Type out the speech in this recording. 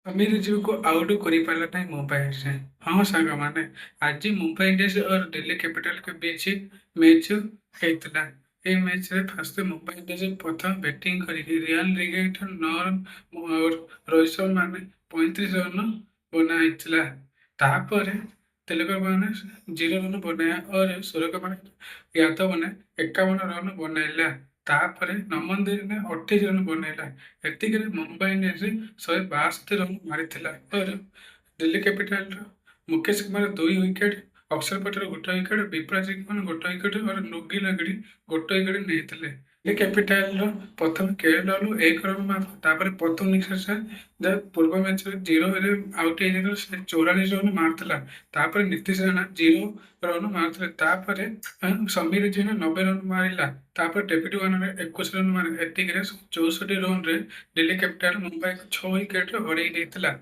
Samir ରିଜଭିକୁ out କରିପାରିଲା ନାହିଁ Mumbai Indians. ହଁ ସାଙ୍ଗମାନେ, ଆଜି ମୁମ୍ବାଇ ଇଣ୍ଡିଆନ୍ସ और ଦିଲ୍ଲୀ କ୍ୟାପିଟାଲ के बीच ମ୍ୟାଚ୍ ହେଇଥିଲା। ଏହି ମ୍ୟାଚରେ ଫାଷ୍ଟ ମୁମ୍ବାଇ ଇଣ୍ଡିଆନ୍ସ ପ୍ରଥମେ ବ୍ୟାଟିଂ କରିକି ରିୟାନ ରିଗେଲ୍ଟନ 9 ରନ୍ और ରୋହିତ ଶର୍ମା 35 ରନ୍ ବନାଇଥିଲା। ତାପରେ ତିଲକ ବର୍ମା 0 ରନ୍ ବନାया और ସୂର୍ଯ୍ୟକୁମାର ଯାଦବ ने 51 ରନ୍ ବନାଇଲା। ତାପରେ ନମନ ଧୀର ने 28 ରନ୍ ବନାଇଲା। ଏତିକିରେ ମୁମ୍ବାଇ ଇଣ୍ଡିଆନ୍ସ 162 ରନ୍ ମାରିଥିଲା। और ଦିଲ୍ଲୀ କ୍ୟାପିଟାଲର ମୁକେଶ କୁମାର ଦୁଇ ୱିକେଟ, ଅକ୍ଷର ପଟେଲ ଗୋଟେ ୱିକେଟ, ବିପ୍ରାଜ ଗୋଟେ ୱିକେଟ और ଲୁଙ୍ଗି ନଗିଡି ଗୋଟେ ୱିକେଟ ନେଇଥିଲେ। ଦିଲ୍ଲୀ କ୍ୟାପିଟାଲର ପ୍ରଥମେ କେଏଲ ରାହୁଲ 1 ରନ୍ ମାରିଥିଲା। ତାପରେ ପ୍ରଥମ ନିଶାସା, ଯାହା ପୂର୍ବ ମ୍ୟାଚରେ 0ରେ ଆଉଟ୍ ହେଇଯାଇଥିଲା, ସେ 44 ରନ୍ ମାରିଥିଲା। ତାପରେ ନୀତିଶ ରାଣା 0 ରନ୍ ମାରିଥିଲେ। ତାପରେ ସମୀର ରିଜଭି 90 ରନ୍ ମାରିଲା। ତାପରେ ଡେଭିଡ ୱାର୍ନର 21 ରନ୍ ମାରି, ଏତିକିରେ 64 ରନ୍ରେ ଦିଲ୍ଲୀ କ୍ୟାପିଟାଲ ମୁମ୍ବାଇକୁ 6 ୱିକେଟରେ ହରେଇ ଦେଇଥିଲା।